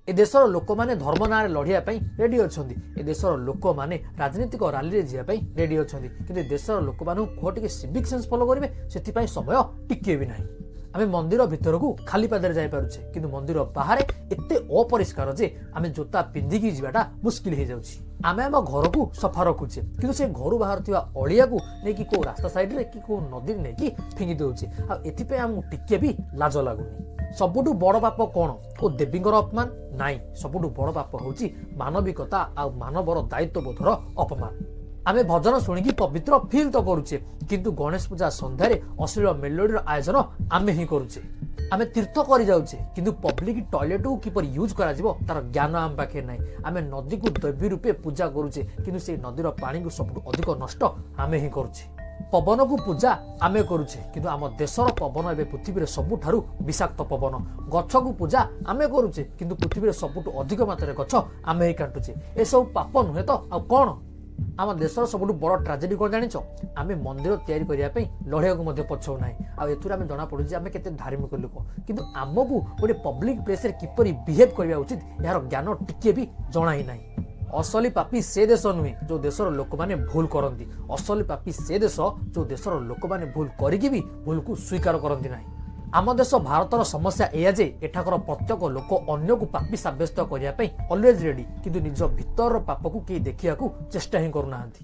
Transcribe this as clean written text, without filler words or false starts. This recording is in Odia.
ଏ ଦେଶର ଲୋକମାନେ ଧର୍ମ ନାଁରେ ଲଢ଼ିବା ପାଇଁ ରେଡି ଅଛନ୍ତି। ଏ ଦେଶର ଲୋକମାନେ ରାଜନୀତିକ ରାଲିରେ ଯିବା ପାଇଁ ରେଡି ଅଛନ୍ତି। କିନ୍ତୁ ଏ ଦେଶର ଲୋକମାନଙ୍କୁ କୁହ ଟିକେ ସିଭିକ୍ ସେନ୍ସ ଫଲୋ କରିବେ, ସେଥିପାଇଁ ସମୟ ଟିକିଏ ବି ନାହିଁ। ଆମେ ମନ୍ଦିର ଭିତରକୁ ଖାଲି ପାଦରେ ଯାଇପାରୁଛେ, କିନ୍ତୁ ମନ୍ଦିର ବାହାରେ ଏତେ ଅପରିଷ୍କାର ଯେ ଆମେ ଜୋତା ପିନ୍ଧିକି ଯିବାଟା ମୁସ୍କିଲ ହେଇଯାଉଛି। ଆମେ ଆମ ଘରକୁ ସଫା ରଖୁଛେ, କିନ୍ତୁ ସେ ଘରୁ ବାହାରୁଥିବା ଅଳିଆକୁ ନେଇକି କୋଉ ରାସ୍ତା ସାଇଡରେ କି କୋଉ ନଦୀରେ ନେଇକି ଫିଙ୍ଗି ଦଉଛେ। ଆଉ ଏଥିପାଇଁ ଆମକୁ ଟିକେ ବି ଲାଜ ଲାଗୁନି। ସବୁଠୁ ବଡ଼ ପାପ କ'ଣ? କୋଉ ଦେବୀଙ୍କର ଅପମାନ ନାଇଁ। ସବୁଠୁ ବଡ଼ ପାପ ହେଉଛି ମାନବିକତା ଆଉ ମାନବର ଦାୟିତ୍ୱବୋଧର ଅପମାନ। ଆମେ ଭଜନ ଶୁଣିକି ପବିତ୍ର ଫିଲ୍ ତ କରୁଛେ, କିନ୍ତୁ ଗଣେଶ ପୂଜା ସନ୍ଧ୍ୟାରେ ଅଶ୍ଳୀଳ ମେଲୋଡିର ଆୟୋଜନ ଆମେ ହିଁ କରୁଛେ। ଆମେ ତୀର୍ଥ କରି ଯାଉଛେ, କିନ୍ତୁ ପବ୍ଲିକ ଟଏଲେଟକୁ କିପରି ୟୁଜ୍ କରାଯିବ, ତାର ଜ୍ଞାନ ଆମ ପାଖରେ ନାହିଁ। ଆମେ ନଦୀକୁ ଦେବୀ ରୂପେ ପୂଜା କରୁଛେ, କିନ୍ତୁ ସେଇ ନଦୀର ପାଣିକୁ ସବୁଠୁ ଅଧିକ ନଷ୍ଟ ଆମେ ହିଁ କରୁଛେ। ପବନକୁ ପୂଜା ଆମେ କରୁଛେ, କିନ୍ତୁ ଆମ ଦେଶର ପବନ ଏବେ ପୃଥିବୀରେ ସବୁଠାରୁ ବିଷାକ୍ତ ପବନ। ଗଛକୁ ପୂଜା ଆମେ କରୁଛେ, କିନ୍ତୁ ପୃଥିବୀରେ ସବୁଠୁ ଅଧିକ ମାତ୍ରାରେ ଗଛ ଆମେ ହିଁ କାଟୁଛେ। ଏସବୁ ପାପ ନୁହେଁ ତ ଆଉ କ'ଣ? ଆମ ଦେଶର ସବୁଠୁ ବଡ଼ ଟ୍ରାଜେଡି କ'ଣ ଜାଣିଛ? ଆମେ ମନ୍ଦିର ତିଆରି କରିବା ପାଇଁ ଲଢ଼ିବାକୁ ମଧ୍ୟ ପଛଉ ନାହିଁ। ଆଉ ଏଥିରୁ ଆମେ ଜଣାପଡ଼ୁଛି ଯେ ଆମେ କେତେ ଧାର୍ମିକ ଲୋକ। କିନ୍ତୁ ଆମକୁ ଗୋଟେ ପବ୍ଲିକ ପ୍ଲେସରେ କିପରି ବିହେଭ୍ କରିବା ଉଚିତ, ଏହାର ଜ୍ଞାନ ଟିକିଏ ବି ଜଣା ହିଁ ନାହିଁ। ଅସଲି ପାପି ସେ ଦେଶ ନୁହେଁ ଯୋଉ ଦେଶର ଲୋକମାନେ ଭୁଲ କରନ୍ତି। ଅସଲି ପାପି ସେ ଦେଶ, ଯୋଉ ଦେଶର ଲୋକମାନେ ଭୁଲ କରିକି ବି ଭୁଲକୁ ସ୍ୱୀକାର କରନ୍ତି ନାହିଁ। ଆମ ଦେଶ ଭାରତର ସମସ୍ୟା ଏଇଆ ଯେ ଏଠାକାର ପ୍ରତ୍ୟେକ ଲୋକ ଅନ୍ୟକୁ ପାପି ସାବ୍ୟସ୍ତ କରିବା ପାଇଁ ଅଲୱେଜ୍ ରେଡି, କିନ୍ତୁ ନିଜ ଭିତରର ପାପକୁ କେହି ଦେଖିବାକୁ ଚେଷ୍ଟା ହିଁ କରୁନାହାନ୍ତି।